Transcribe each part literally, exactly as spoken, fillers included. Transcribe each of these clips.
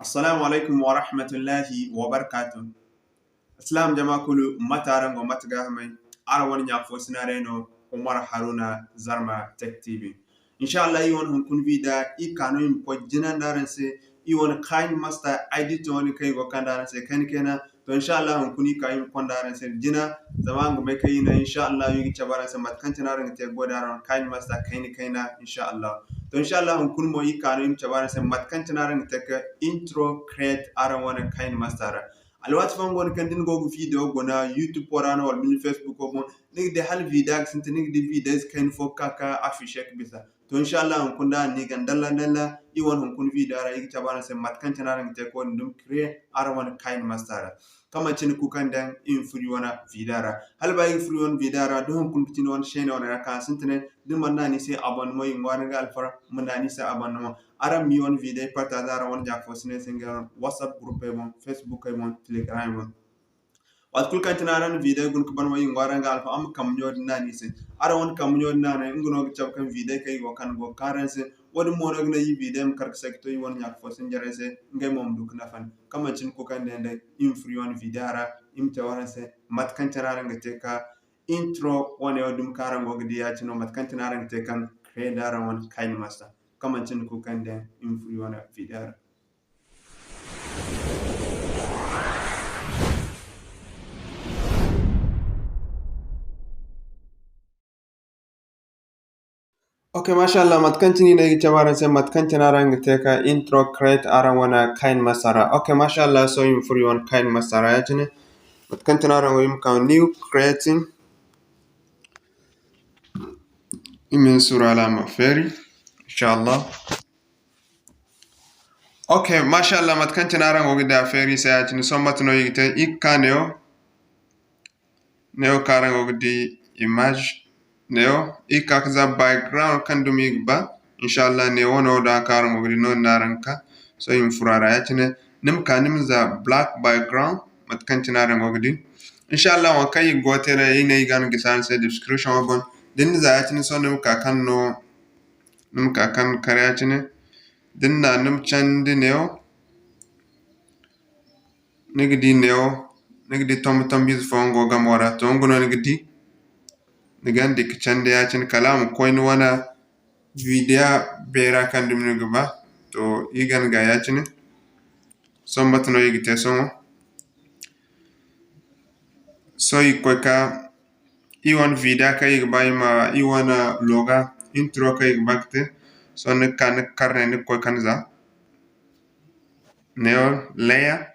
Assalaamu alaykum warahmatullahi wabarakaatuhu. Islaam jama kulu, mate araŋ go, mate gaahamay? Araŋ wane ɲa fo sinaray no, Umar Haruna, Zarma Tech T V. Insha Allah, iri wane hunkuna video, iri ka no iri ma koy jinandi araŋ se, iri wane KineMaster editor wane kaŋ iri go ga kande araŋ se kayna kayna. To, insha Allah, hunkuna iri ka iri ma konda araŋ se jina, zama araŋ ga bay kaŋ iri ne, insha Allah, iri ga cabe araŋ se mate kaŋ cine araŋ ga te ga goy da araŋ wane KineMaster kayna kayna, insha Allah. To, insha Allah, hunkuna mo iri ka no iri ma cabe araŋ se mate kaŋ cine araŋ ga te ga intro create araŋ wane KineMaster ra. Alwaati fooyaŋ go no kaŋ da ni go ga video guna YouTube wo ra no wala binde Facebook wo boŋ, ni ga di hala video ga sintin, ni ga di video ize kayna fo ga ka ga affiche ga bisa. To, insha Allah, hunkuna da ni gan dalla dalla, iri wane hunkuna video ra, iri ga cabe araŋ se mate kaŋ cine araŋ ga te ga wo-din dumi create araŋ wane KineMaster ra. Kaŋ manci ni kuukandiyaŋ, iri ma furo iri wane video ra. Hala ba iri ga furo iri wane video ra, da hunkuna ga ti ni wane chaîne wane ra ka sintinay, da ni mana naŋ a ni se abonnement, iri ŋwaaray ni ga alfarma ma naŋ a ni se abonnement. Araŋ ma iri wane video partager araŋ wane ɲa fo sinaray se ngey wane WhatsApp group ey boŋ, Facebook ey boŋ, Telegram ey boŋ. Waati kulu kaŋ cine araŋ na video guna ga ban mo, iri ŋwaaray ni ga alfarma araŋ ma kambe ɲo din naŋ a ni se. Araŋ wane kambe ɲo din naŋ a no, nga no ga cabe kaŋ video kaŋ iri go ga kande go ga kaanu araŋ se. Wo-din mo no ga naŋ iri video ma kar ga sake to iri wane ɲa fo sinjarey se, ngey mo ma du ga nafa. Kaŋ manci ni kuukandiyaŋ day, iri ma furo iri wane video ra, iri ma cabe araŋ se mate kaŋ cine araŋ ga te ga intro wane wo dumi kaŋ araŋ go ga di ya-cine no, mate kaŋ cine araŋ ga te ga create araŋ wane KineMaster. Kaŋ manci ni kuukandiyaŋ, iri ma furo iri wane video ra. Ok, masha Allah, mate kaŋ cine no ay ga cabe araŋ se, mate kaŋ cine araŋ ga te ga intro create araŋ wane KineMaster ra. Ok, masha Allah, sohõ iri ma furo iri wane KineMaster ra ya-cine. Mate kaŋ cine araŋ go, iri ma ka new creating. Iri ma hin suuru hala a ma feeri, insha Allah. Ok, masha Allah, mate kaŋ cine araŋ go ga di a feeri se ya-cine, sohõ mate no iri ga te? Iri ga ka neewo, neewo kaŋ araŋ go ga di image, neewo, iri ga ka ga za background kaŋ dumi iri ga ba. Insha Allah, neewo no da kaŋ araŋ go ga di, noodin no araŋ ga ka. Sohõ iri ma furo a ra ya-cine. Ni ma ka, ni ma za black background, mate kaŋ cine araŋ go ga di. Insha Allah, waŋ kaŋ iri ga goyo te day, iri ne iri ga a gisi araŋ se description wo boŋ. Da ni na za ya-cine, sohõ ni ma ka kaŋ no, ni ma ka kaŋ kar ya-cine. Da ni na, ni ma candi neewo, ni ga di neewo, ni ga di tombo-tombo ize fooyaŋ go gamo ra. To, nga no ni ga di, ni ga ni di ga candi ya-cine, kala a ma koy ni wane video beera kaŋ dumi ni ga ba. To, iri ga ni ga ya-cine. Sohõ mate no iri ga te sohõ? Sohõ iri ga koy ka iri wane video kaŋ iri ga ba iri ma, iri wane loga, intro kaŋ iri ga ba ga te. Sohõ ni ga ka, ni ga karne, ni ga koy ka ni za neewo layer,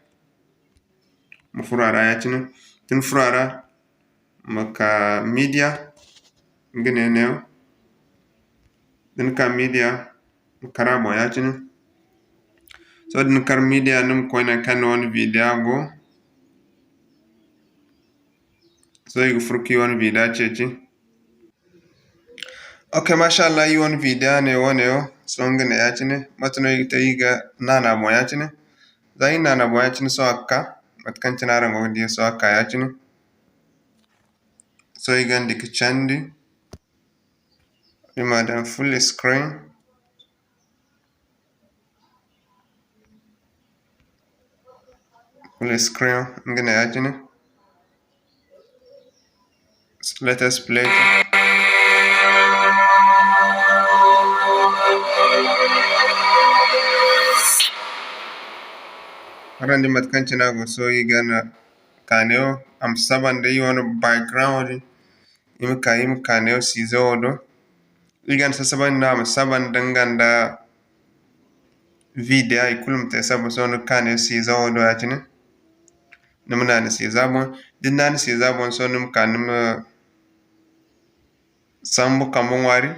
ma furo a ra ya-cine. Da ni furo a ra, ma ka media, nga ne neewo. Da ni ka media, ma kar a boŋ ya-cine. Sohõ da ni kar media, ni ma koy nangu kaŋ ni wane video go. Sohõ iri ga furo ka iri wane video ceeci. Ok, masha Allah, iri wane video ne wane wo. Sohõ nga ne ya-cine. Mate no iri ga te? Iri ga naana boŋ ya-cine. Za iri naana boŋ ya-cine, sohõ a ga ka. Mate kaŋ cine araŋ go ga di, sohõ a ga ka ya-cine. Sohõ iri ga ni di ga candi. Iri ma daŋ full screen. Full screen, nga ne ya-cine. Let us play. Araŋ di mate kaŋ cine a go? Sohõ iri ga na ka neewo, a ma saba nda iri wane background din. Iri ma ka, iri ma ka neewo size wo do. Iri ga ni sasabandi no a ma saba nda nga nda video, i kulu ma te saba. Sohõ ni ga ka neewo size wo do ya-cine. Ni ma naana size boŋ. Da ni naana size boŋ, sohõ ni ma ka ni ma sambu kambe ŋwaari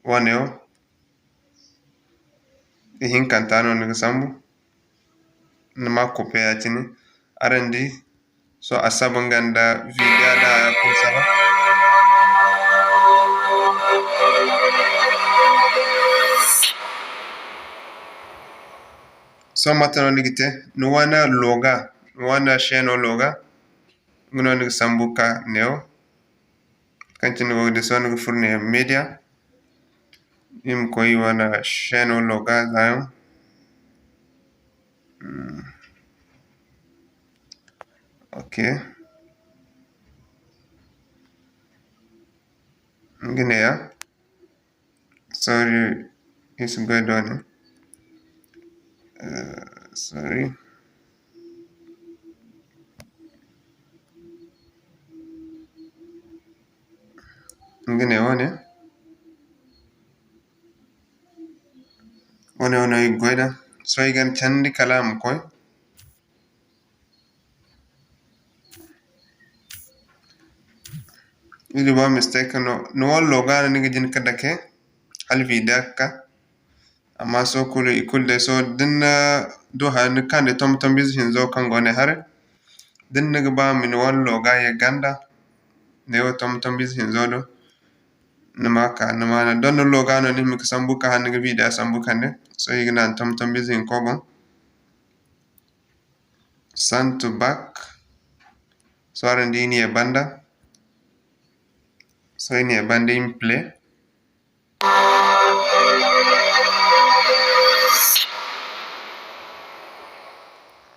wane wo. Ihinkanta no ni ga sambu, ni ma couper ya-cine. Araŋ di, sohõ a saba nga nda video da haya kulu saba. Sohõ mate no ni ga te? Ni wane loga, ni wane chaîno loga, nga no ni ga sambu ka neewo. Kaŋ cine ni go ga di, sohõ ni ga furo ne media. Iri ma koy iri wane chaîno loga za yaŋ. Ok. Nga neeya. Sorry, iri si goy doone. Eh, sorry. Nga ne wane. Wane, wane iri ga goy da. Sohõ iri ga ni candi kala a ma koy. Ni di ba mistake no, ni wane loga no ni ga jin ka dake hala video ga ka. Amma sohõ kulu, i kulu day sohõ da ni na du haya ni kande tomtom ize hinzo kaŋ go ne haray. Da ni ga ba ma ni wane loga ye ganda, neewo tomtom ize hinzo do, ni ma ka, ni ma naŋ. Doŋ ni loga no ni hima ga sambu ka hala ni ga video sambu kande. Sohõ iri ga naŋ tomtom ize hinko boŋ. Send to back. Sohõ araŋ di iri na ye banda. Sohõ iri na ye banda iri ma play.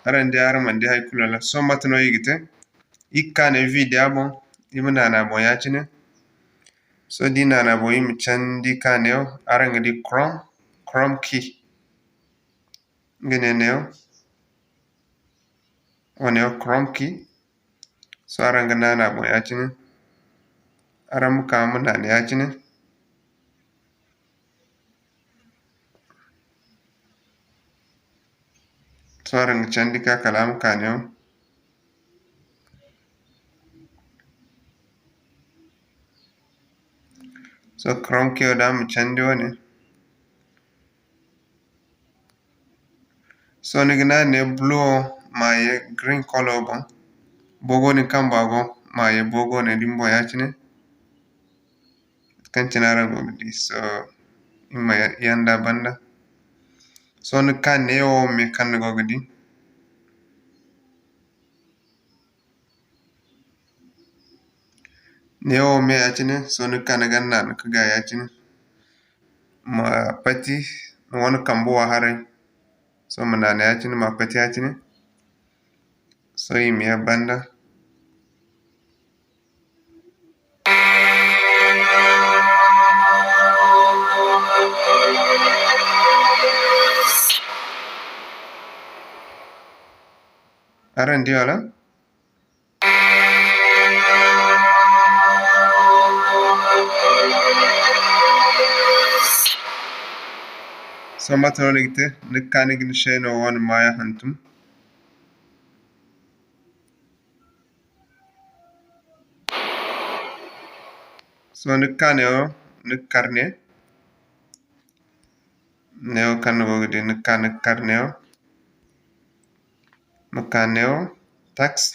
Araŋ di araŋ mana di hay kulu wala? Sohõ mate no iri ga te? Iri ga ka ne video boŋ, iri ma naana boŋ ya-cine. Sohõ da iri naana boŋ, iri ma candi ka neewo, araŋ ga di Chrome, Chrome key. Nga ne neewo, wo neewo Chrome key. Sohõ araŋ ga naana boŋ ya-cine. Araŋ ma ka ma naana ya-cine. Sohõ araŋ ga candi ka kala a ma ka neewo. Sohõ Chrome key wo da a ma candi wane. Sohõ ni ga naana ne blue wo ma ye green color boŋ. Boogo din kamba go ma ye boogo ne din boŋ ya-cine. Mate kaŋ cine araŋ go ga di. Sohõ iri ma yanda banda. Sohõ ni ga ka neewo me kaŋ ni go ga di. Neewo me ya-cine, sohõ ni ga ka ni ga naana ka gaay ya-cine. Ma pati, ni wane kambe wa haray. Sohõ ma naana ya-cine, ma pati ya-cine. Sohõ iri ma ye banda. Araŋ di wala? Sohõ mate no ni ga te? Ni ga ka ni ga ni shayno wane maaya hantum. Sohõ ni ga ka neewo, ni ga kar ne. Neewo kaŋ ni go ga di, ni ga ka ni ga kar neewo. Ni ga ka neewo, text.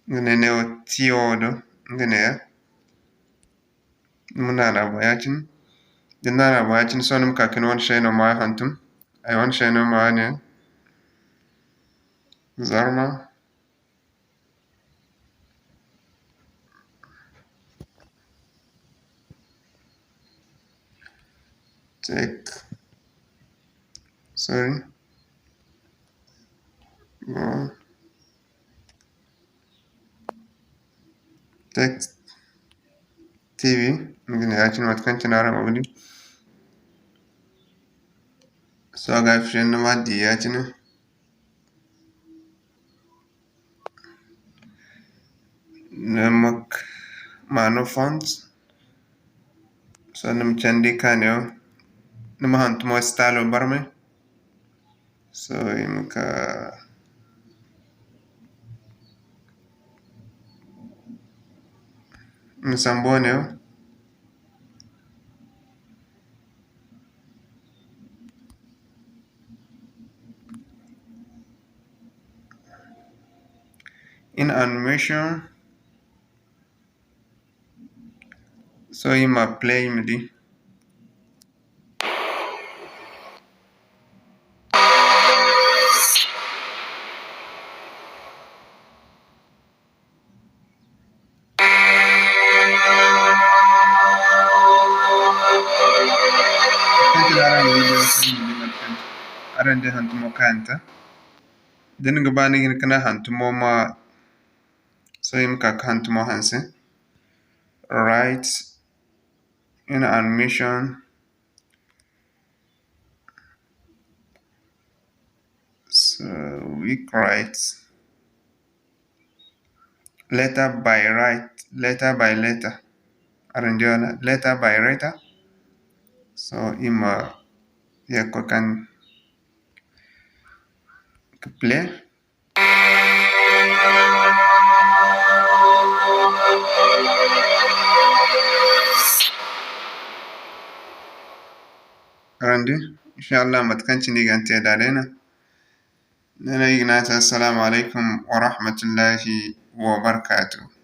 Nga ne neewo tiyo wo do, nga neeya. Ni ma naana boŋ ya-cine. Da ni naana boŋ ya-cine, sohõ ni ma ka ka ni wane shayno maaya hantum. Ay wane shayno maaya ne. Zarma. Tech. Sorry. Go. Tech T V. Nga ne ya-cine mate kaŋ cine araŋ go ga di. Sohõ a ga afficher ni ma di ya-cine. Ni ma k-, ma no font. Sohõ ni ma candi ka neewo. Ni ma hantumo style barmay. Sohõ i ma ka, i ma sambu neewo. In animation. Sohõ i ma play i ma di. Araŋ di hantumo kayanta. Da ni ga ba ni ga hin ga naŋ hantumo ma, sohõ iri ma ka ga hantumo hanse. Write in animation. So we write letter by write, letter by letter. Araŋ di wala? Letter by letter. So iri ma ye ga koy ka play. Araŋ di, insha Allah, mate kaŋ cine i ga te da day no. Ne no i ga ne a se, Assalamu alaikum wa rahmatullahi wa barakatuh.